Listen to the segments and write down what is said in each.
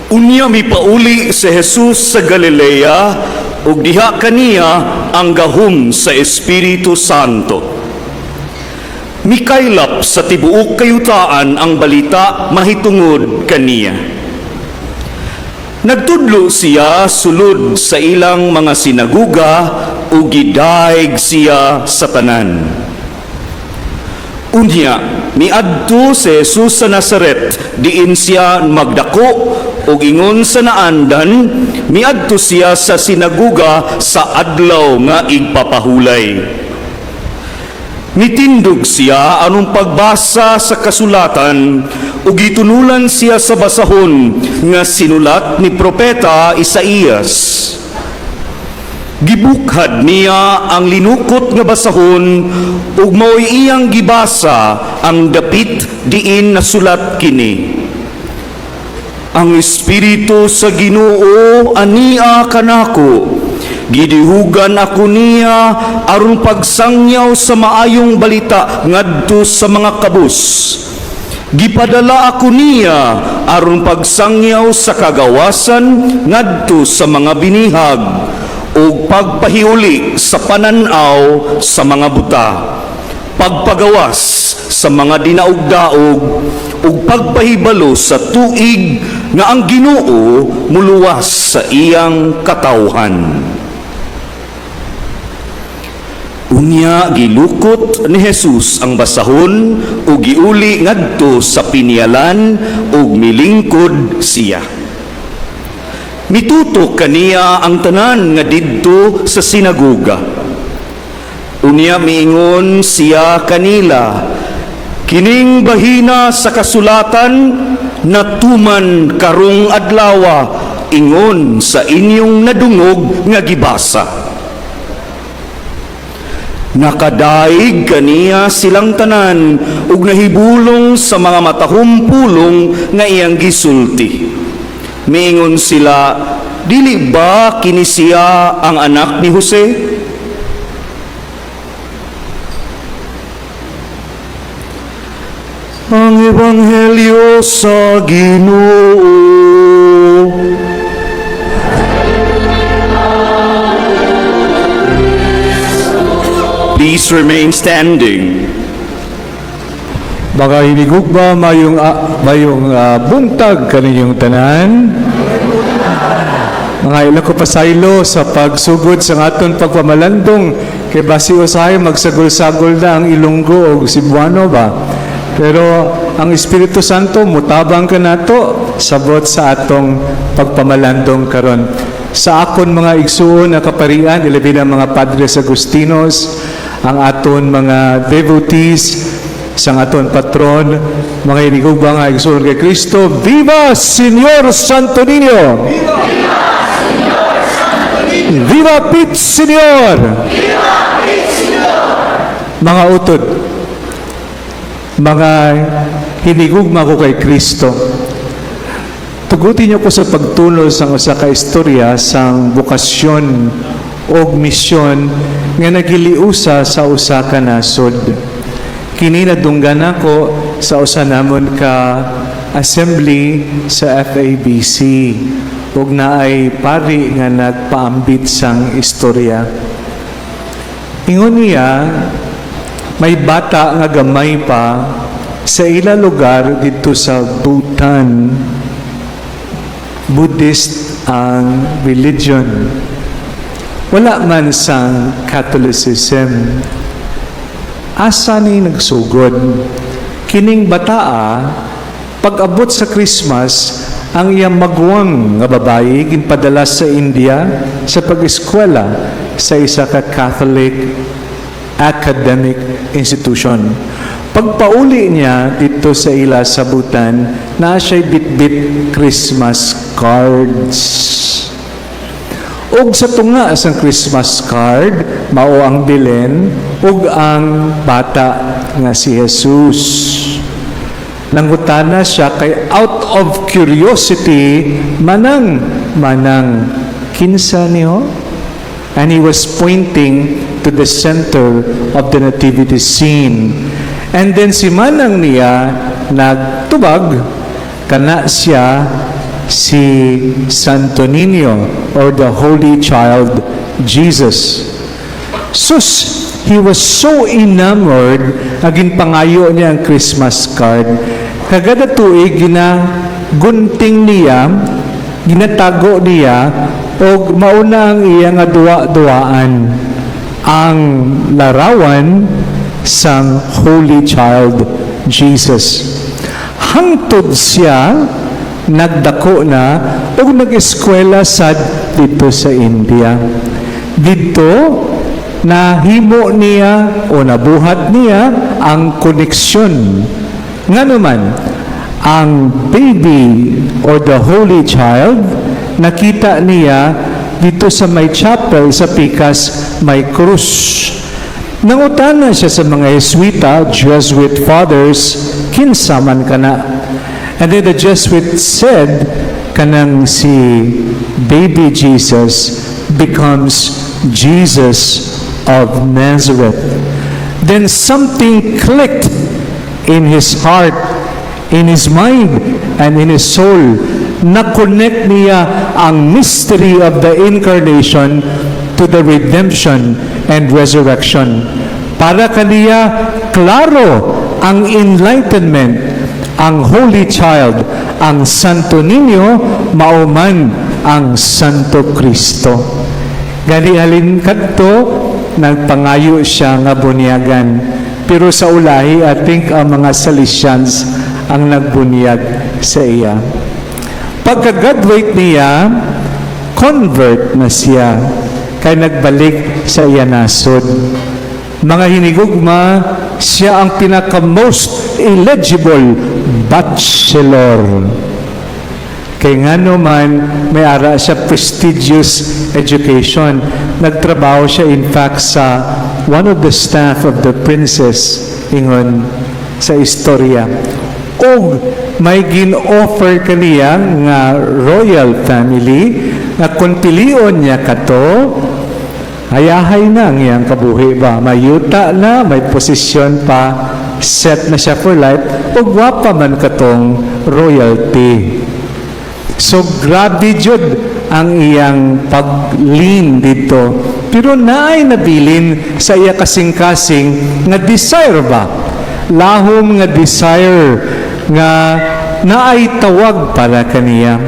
Unya mipauli si Jesus sa Galilea ug diha kaniya ang gahom sa Espiritu Santo. Mikaylap sa tibuok kayutaan ang balita mahitungod kaniya. Nagtudlo siya sulod sa ilang mga sinaguga ug gidaig siya sa tanan. Unya, miadto si Jesus sa Nazaret, diin siya magdako, ug ingon sa naandan, miadto siya sa sinaguga sa Adlaw nga Igpapahulay. Mitindog siya aron pagbasa sa kasulatan ug gitunulan siya sa basahon nga sinulat ni Propeta Isaías. Gibukhad niya ang linukot nga basahon ug mao'y iyang gibasa ang dapit diin nasulat kini: "Ang Espiritu sa Ginoo ania kanako. Gidihugan ako niya aron pagsangyaw sa maayong balita ngadto sa mga kabus. Gipadala ako niya aron pagsangyaw sa kagawasan ngadto sa mga binihag ug pagpahiuli sa panan-aw sa mga buta, pagpagawas sa mga dinaog-daog ug pagpahibalo sa tuig nga ang Ginoo muluwas sa iyang katawhan." Unya gilukot ni Jesus ang basahon ug giuli ngadto sa pinialan ug milingkod siya. Mitutok kaniya ang tanan nga didto sa sinagoga. Unya miingon siya kanila, "Kining bahina sa kasulatan natuman karong adlawa ingon sa inyong nadungog nga gibasa." Nakadaig kaniya silang tanan ug nahibulong sa mga matahom pulong nga iyang gisulti. Miingon sila, "Dili ba kini siya ang anak ni Jose?" Ang Ebanghelyo sa Ginoo. Please remain standing. Mga hinigugma, mayong buntag kaninyong tanan. Mga ilang ko pasaylo sa pagsugod sa aton pagpamalandong kay basi usahay magsagol-sagol na ang Ilonggo o Cebuano ba. Pero ang Espiritu Santo mutabang kanato sabot sa atong pagpamalandong karon. Sa akon mga igsuon na kaparian, ilabi na mga Padres Agustinos, ang aton mga devotees, sa aton patron, mga hinigugma nga igsuon kay Kristo, Viva Señor Santo Niño! Viva Pit Señor! Mga utod, mga hinigugma ko kay Kristo, tuguti niyo ko sa pagtulo sa usa ka istorya sang bokasyon og misyon nga nagiliusa sa usa ka nasod. Kini nadunggan ako sa usa namon ka assembly sa FABC ug naay pari nga nagpaambit sang istorya. Ingon niya, may bata nga gamay pa sa ila lugar didto sa Bhutan. Buddhist ang religion. Wala man sang Catholicism. Asa ni nagsugod? Kining bataa, pag-abot sa Christmas, ang iyang maguwang nga babayi ginpadala sa India sa pag-eskwela sa isa ka Catholic academic institution. Pagpauli niya didto sa ila sa Bhutan, na siya'y bitbit Christmas cards. Ug sa tunga sang Christmas card, mao ang Belen ug ang bata nga si Jesus. Nangutana siya kay out of curiosity, "Manang, manang, kinsa niyo?" And he was pointing to the center of the nativity scene. And then si manang niya nagtubag, kana siya si Santo Niño or the Holy Child Jesus. Sus, he was so enamored nga ginpangayo niya ang Christmas card. Kag kada tuig gina gunting niya, ginatago niya og mauna ang iya nga duwa-duwaan ang larawan sang Holy Child Jesus. Hangtod siya nagdako na ug nag-eskwela sad dito sa India. Dito nahimo niya o nabuhat niya ang koneksyon. Nga naman, ang baby or the Holy Child, nakita niya dito sa may chapel sa pikas, may krus. Nangutana siya sa mga Jesuita, Jesuit fathers, "Kinsa man kana?" And then the Jesuit said, kanang si baby Jesus becomes Jesus of Nazareth. Then something clicked in his heart, in his mind, and in his soul. Na-connect niya ang mystery of the incarnation to the redemption and resurrection. Para kaniya, klaro ang enlightenment, ang Holy Child, ang Santo Niño, mao man ang Santo Cristo. Gani halin kadto, nagpangayo siya nga bunyagan. Pero sa ulahi, I think ang mga Salesians ang nagbunyag sa iya. Pagka-graduate niya, convert na siya kay nagbalik sa iya nasod. Mga hinigugma, siya ang pinaka-most eligible bachelor. Kay ngano man, may ara siya prestigious education. Nagtrabaho siya, in fact, sa one of the staff of the princess, ingon sa istorya. Og may gin-offer kaniya nga royal family nga kung pilion niya kato, hayahay na ang iyang kabuhi ba. May yuta na, may posisyon pa, set na siya for life, ug gwapa man katong royalty. So grabe jud ang iyang pag-lean dito. Pero naay nabilin sa iya kasing-kasing nga desire ba? Lahom nga desire nga naay tawag para kaniya.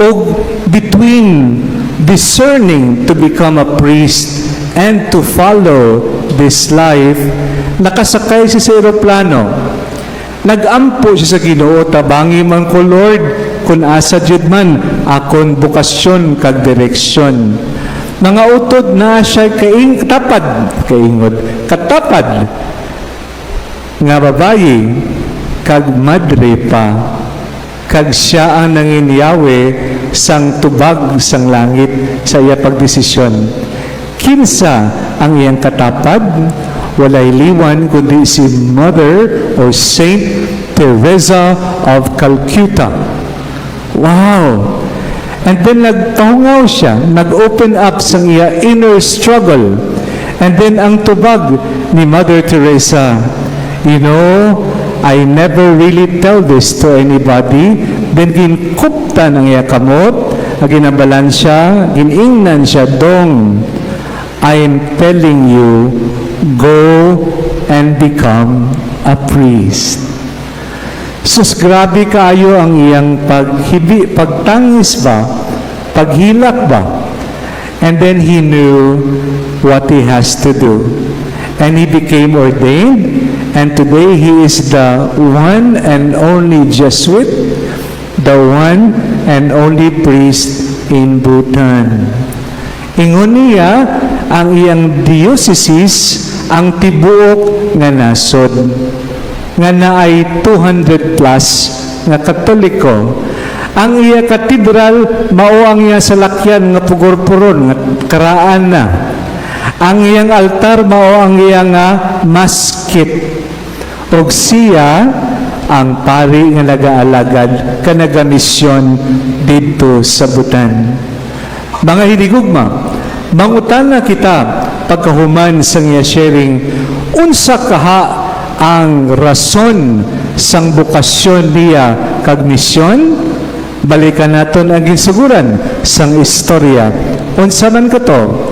Og between discerning to become a priest and to follow this life, nakasakay siya sa eroplano. Nagampo siya sa Ginoo, "Tabangi man ko, Lord, kung asa jud man akon bokasyon kag direksyon." Mga utod, na siya kaing tapad, kaingod, katapad nga babayi kag madre pa, kag siya ang nangin Yahweh sang tubag sang langit sa iya pagdesisyon. Kinsa ang iyang katapad? Walay liwan kundi si Mother or Saint Teresa of Calcutta. Wow! And then nagpahungaw siya, nag-open up sa iya inner struggle. And then ang tubag ni Mother Teresa, "You know, I never really tell this to anybody." Then ginkuptan ang iya kamot, ginabalan siya, giningnan siya, "Dong, I am telling you, go and become a priest." Sus, grabe kaayo ang iyang paghibi, pagtangis ba, paghilak ba. And then he knew what he has to do. And he became ordained, and today he is the one and only Jesuit, the one and only priest in Bhutan. Ingon niya, ang iyang diocese ang tibuok nga nasod nga naay 200 plus nga Katoliko. Ang iya katedral mao ang iya salakyan nga pugor-puron nga karaan na. Ang iyang altar mao ang iya nga maskit. Og siya ang pari nga nagaalagad ka nagamisyon didto sa Bhutan. Mga hinigugma, mangutana kita pagkahuman sa iya sharing, unsa kaha ang rason sang bokasyon niya kag misyon? Balikan naton ang ginsuguran sang istorya. Unsa man kato?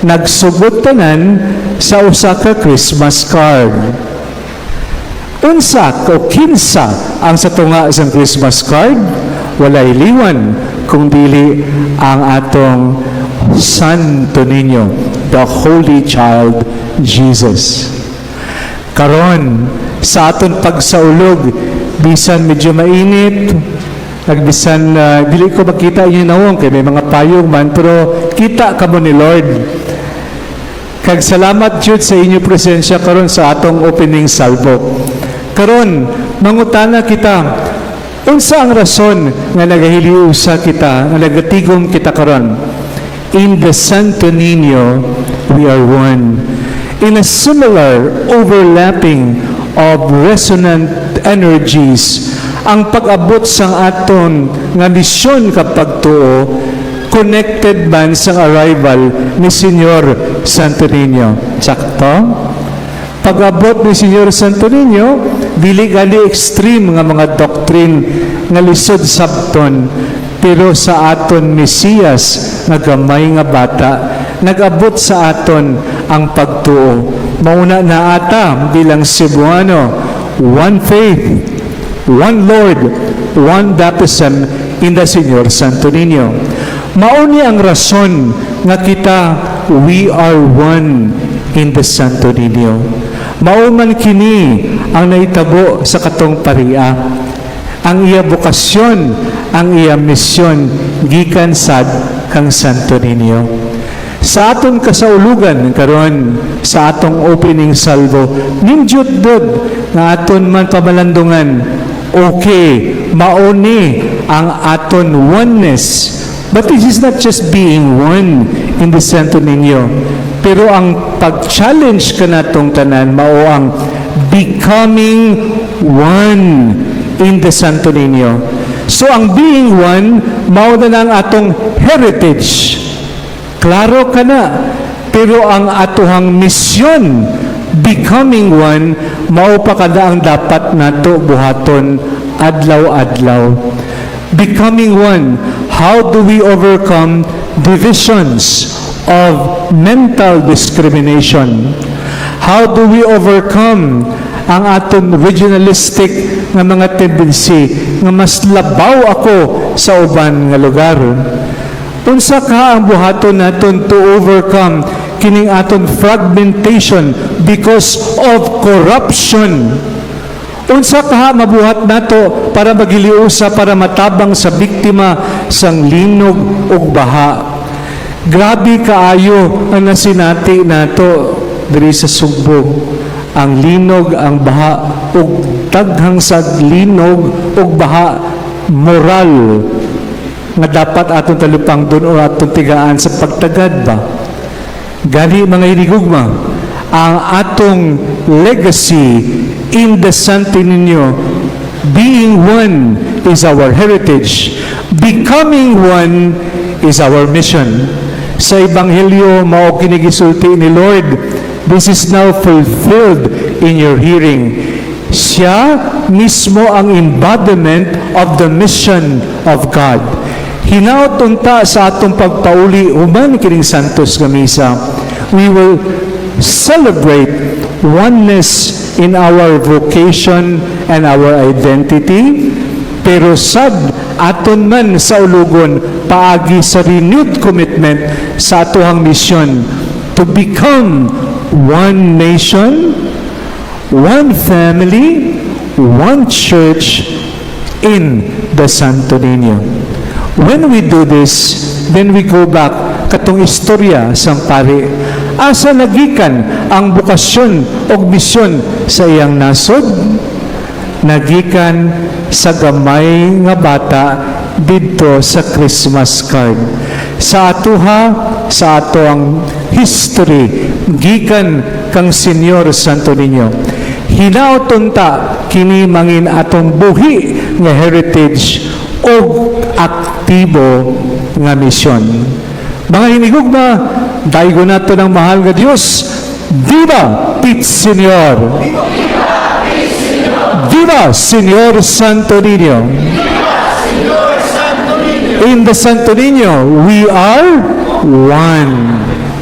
Nagsugod tanan sa usa ka Christmas card. Unsa o kinsa ang sa tunga sang Christmas card? Walay liwan kung dili ang atong Santo Niño, the Holy Child Jesus. Karon sa aton pagsaulog, bisan medyo mainit, nagbisan dili ko makita inyo nawong kay may mga payong man, pero kita kamo ni Lord. Kag salamat jud sa inyo presensya karon sa atong opening salvo. Karon mangutana kita, unsa ang rason nga nagahiliusa kita, nga nagatigom kita karon? In the Santo Niño, we are one. In a similar overlapping of resonant energies, ang pag-abot sang aton nga misyon kag pagtuo connected man sa arrival ni Señor Santo Niño. Sakto? Pag-abot ni Señor Santo Niño, dili gali extreme nga mga doctrine nga lisod sabton, pero sa aton Mesiyas nga gamay nga bata, nag-abot sa aton ang pagtuo. Mauna na ata bilang Cebuano, one faith, one Lord, one baptism in the Señor Santo Niño. Mauni ang rason nga kita, we are one in the Santo Niño. Mao man kini ang nahitabo sa katong paria. Ang iya bokasyon, ang iya misyon, gikan sad kang Santo Niño. Sa aton kasaulugan karon, sa atong opening salvo, nindyot dod nga aton man pamalandungan, okay, mauni ang aton oneness. But this is not just being one in the Santo Niño. Pero ang pag-challenge kanatong tanan mao ang becoming one in the Santo Niño. So ang being one, mao na ang atong heritage. Klaro ka na. Pero ang atuhang misyon, becoming one, mao pa kada ang dapat nato buhaton adlaw-adlaw. Becoming one, how do we overcome divisions of mental discrimination? How do we overcome ang aton regionalistic nga mga tendency nga mas labaw ako sa uban nga lugar? Unsa ka ang buhaton naton to overcome kining aton fragmentation because of corruption? Unsa ka mabuhat nato para maghiliusa, para matabang sa biktima sang linog ug baha? Grabe kaayo ang nasinati nato diri sa Sugbo. Ang linog, ang baha ug daghang sad linog ug baha moral nga dapat atong talupangdon o atong tigaan sa pagtagad ba. Gani, mga hinigugma, ang atong legacy in the Santo Niño, being one is our heritage. Becoming one is our mission. Sa Ebanghelyo, mao kini gisulti ni Lord, "This is now fulfilled in your hearing." Siya mismo ang embodiment of the mission of God. Hinaot unta sa atong pagpauli human kining Santos nga Misa, we will celebrate oneness in our vocation and our identity, pero sad aton man saulugon paagi sa renewed commitment sa atohang misyon to become one nation, one family, one church in the Santo Niño. When we do this, then we go back katong istorya sang pari. Asa nagikan ang bokasyon o misyon sa iyang nasod? Nagikan sa gamay nga bata didto sa Christmas card. Sa atuha, sa ato ang history, gikan kang Señor Santo Niño. Hinaot unta kini mangin atong buhi nga heritage og aktibo nga misyon. Mga hinigugma, daygon nato ang mahal nga Dios. Viva Pit Señor! Viva Señor Santo Niño! In the Santo Niño, we are one.